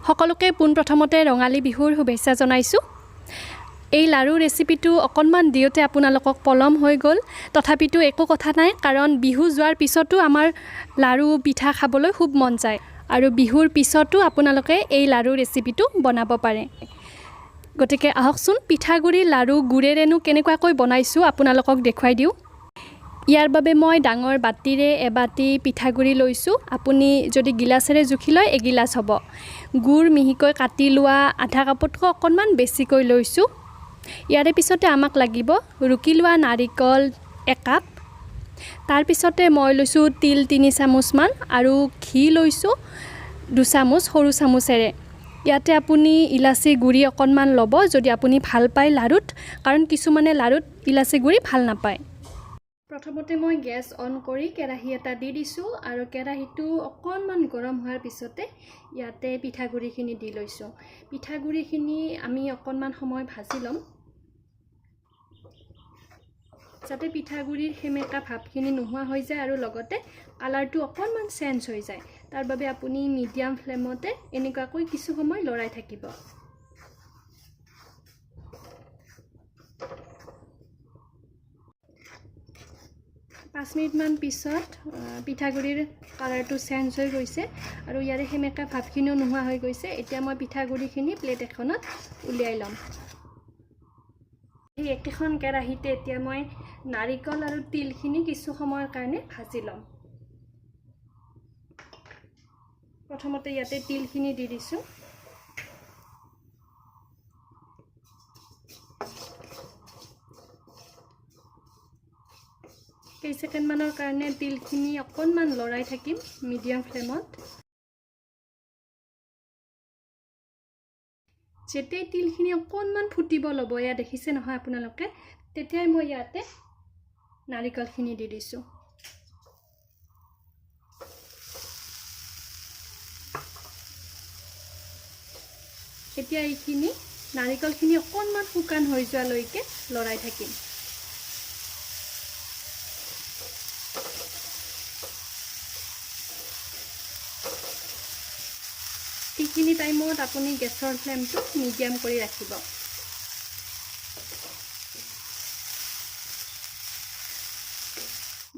সকলোকে পোনপ্ৰথমতে ৰঙালী বিহুৰ শুভেচ্ছা জনাইছোঁ। এই লাড়ু ৰেচিপিটো অকণমান দিওঁতে আপোনালোকক পলম হৈ গ'ল, তথাপিতো একো কথা নাই, কাৰণ বিহু যোৱাৰ পিছতো আমাৰ লাড়ু পিঠা খাবলৈ খুব মন যায় আৰু বিহুৰ পিছতো আপোনালোকে এই লাড়ু ৰেচিপিটো বনাব পাৰে। গতিকে আহকচোন পিঠাগুড়ি লাড়ু গুড়েৰেনো কেনেকুৱাকৈ বনাইছোঁ আপোনালোকক দেখুৱাই দিওঁ। ইয়াৰ বাবে মই ডাঙৰ বাতিৰে এবাতি পিঠাগুড়ি লৈছোঁ। আপুনি যদি গিলাচেৰে জুখি লয় এগিলাচ হ'ব। গুড় মিহিকৈ কাটি লোৱা আধা কাপতকৈ অকণমান বেছিকৈ লৈছোঁ। ইয়াৰে পিছতে আমাক লাগিব ৰুকি লোৱা নাৰিকল একাপ। তাৰপিছতে মই লৈছোঁ তিল 3 চামুচমান আৰু ঘি লৈছোঁ 2 চামুচ সৰু চামুচেৰে। ইয়াতে আপুনি ইলাচি গুড়ি অকণমান ল'ব যদি আপুনি ভাল পায় লাড়ুত, কাৰণ কিছুমানে লাড়ুত ইলাচি গুড়ি ভাল নাপায়। প্ৰথমতে মই গেছ অন কৰি কেৰাহী এটা দি দিছোঁ আৰু কেৰাহীটো অকণমান গৰম হোৱাৰ পিছতে ইয়াতে পিঠাগুড়িখিনি দি লৈছোঁ। পিঠাগুড়িখিনি আমি অকণমান সময় ভাজি ল'ম যাতে পিঠাগুড়িৰ সেমেকা ভাৱখিনি নোহোৱা হৈ যায় আৰু লগতে কালাৰটো অকণমান চেঞ্জ হৈ যায়। তাৰ বাবে আপুনি মিডিয়াম ফ্লেমতে এনেকুৱাকৈ কিছু সময় লৰাই থাকিব। পাঁচ মিনিটমান পিছত পিঠাগুড়িৰ কালাৰটো চেঞ্জ হৈ গৈছে আৰু ইয়াৰে সেমেকা ভাৱখিনিও নোহোৱা হৈ গৈছে। এতিয়া মই পিঠাগুড়িখিনি প্লেট এখনত উলিয়াই ল'ম। এই একেখন কেৰাহীতে এতিয়া মই নাৰিকল আৰু তিলখিনি কিছু সময়ৰ কাৰণে ভাজি ল'ম। প্ৰথমতে ইয়াতে তিলখিনি দি দিছোঁ। কেইছেকেণ্ডমানৰ কাৰণে তিলখিনি অকণমান লৰাই থাকিম মিডিয়াম ফ্লেমত। যেতিয়াই তিলখিনি অকণমান ফুটিব ল'ব, এয়া দেখিছে নহয় আপোনালোকে, তেতিয়াই মই ইয়াতে নাৰিকলখিনি দি দিছোঁ। এতিয়া এইখিনি নাৰিকলখিনি অকণমান শুকান হৈ যোৱালৈকে লৰাই থাকিম। এইখিনি টাইমত আপুনি গেছৰ ফ্লেমটো মিডিয়াম কৰি ৰাখিব।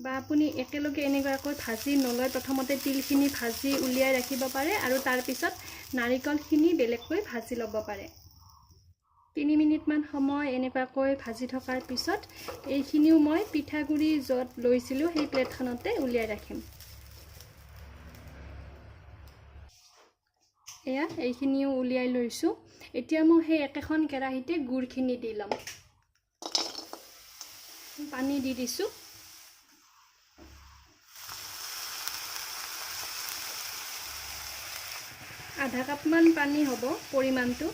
বা আপুনি একেলগে এনেকুৱাকৈ ভাজি নলয়, প্ৰথমতে তিলখিনি ভাজি উলিয়াই ৰাখিব পাৰে আৰু তাৰপিছত নাৰিকলখিনি বেলেগকৈ ভাজি ল'ব পাৰে। 3 মিনিটমান সময় এনেকুৱাকৈ ভাজি থকাৰ পিছত এইখিনিও মই পিঠাগুড়ি য'ত লৈছিলোঁ সেই প্লেটখনতে উলিয়াই ৰাখিম। এয়া এইখিনিও উলিয়াই লৈছোঁ। এতিয়া মই সেই একেখন কেৰাহীতে গুড়খিনি দি ল'ম। পানী দি দিছোঁ। আধা কাপমান পানী হ'ব পৰিমাণটো।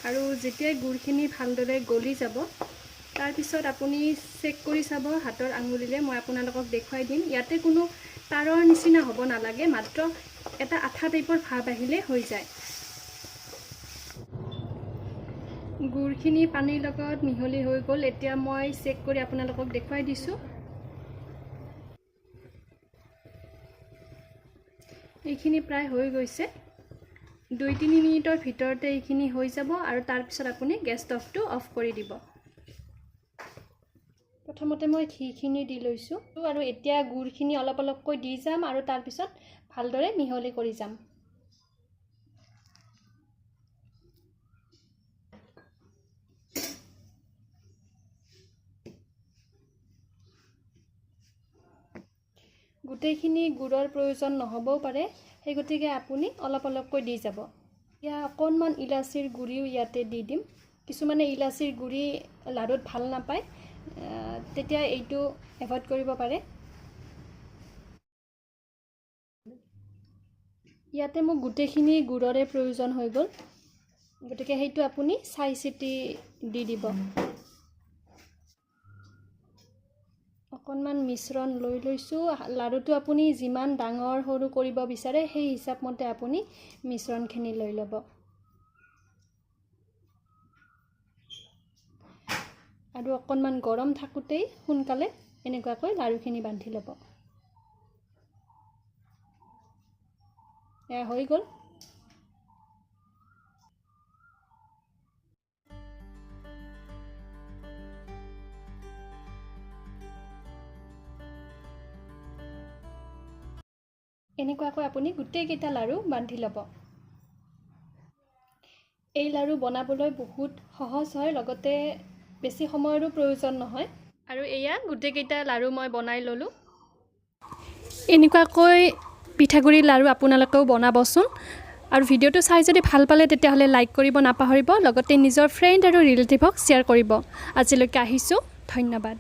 আৰু যেতিয়াই গুড়খিনি ভালদৰে গলি যাব তাৰপিছত আপুনি চেক কৰি চাব হাতৰ আঙুলিৰে, মই আপোনালোকক দেখুৱাই দিম। ইয়াতে কোনো তাৰৰ নিচিনা হ'ব নালাগে, মাত্ৰ এটা আঠা টাইপৰ ভাৱ আহিলে হৈ যায়। গুড়খিনি পানীৰ লগত মিহলি হৈ গ'ল। এতিয়া মই চেক কৰি আপোনালোকক দেখুৱাই দিছোঁ। এইখিনি প্ৰায় হৈ গৈছে। 2-3 মিনিটৰ ভিতৰতে এইখিনি হৈ যাব আৰু তাৰপিছত আপুনি গেছ ষ্টভটো অফ কৰি দিব। প্ৰথমতে মই ঘিখিনি দি লৈছোঁ আৰু এতিয়া গুড়খিনি অলপ অলপকৈ দি যাম আৰু তাৰপিছত ভালদৰে মিহলি কৰি যাম। গোটেইখিনি গুড়ৰ প্ৰয়োজন নহ'বও পাৰে, সেই গতিকে আপুনি অলপ অলপকৈ দি যাব। এতিয়া অকণমান ইলাচিৰ গুড়িও ইয়াতে দি দিম। কিছুমানে ইলাচিৰ গুড়ি লাড়ুত ভাল নাপায়, তেতিয়া এইটো এভইড কৰিব পাৰে। ইয়াতে মোক গোটেইখিনি গুড়ৰে প্ৰয়োজন হৈ গ'ল, গতিকে সেইটো আপুনি চাই চিতি দি দিব। অকণমান মিশ্ৰণ লৈ লৈছোঁ। লাড়ুটো আপুনি যিমান ডাঙৰ সৰু কৰিব বিচাৰে সেই হিচাপমতে আপুনি মিশ্ৰণখিনি লৈ ল'ব। আৰু অকণমান গৰম থাকোঁতেই সোনকালে এনেকুৱাকৈ লাড়ুখিনি বান্ধি ল'ব। এয়া হৈ গ'ল। এনেকুৱাকৈ আপুনি গোটেইকেইটা লাড়ু বান্ধি ল'ব। এই লাড়ু বনাবলৈ বহুত সহজ হয়, লগতে বেছি সময়ৰো প্ৰয়োজন নহয়। আৰু এয়া গোটেইকেইটা লাড়ু মই বনাই ল'লোঁ। এনেকুৱাকৈ পিঠাগুড়িৰ লাড়ু আপোনালোকেও বনাবচোন। আৰু ভিডিঅ'টো চাই যদি ভাল পালে তেতিয়াহ'লে লাইক কৰিব নাপাহৰিব, লগতে নিজৰ ফ্ৰেণ্ড আৰু ৰিলেটিভক শ্বেয়াৰ কৰিব। আজিলৈকে আহিছোঁ, ধন্যবাদ।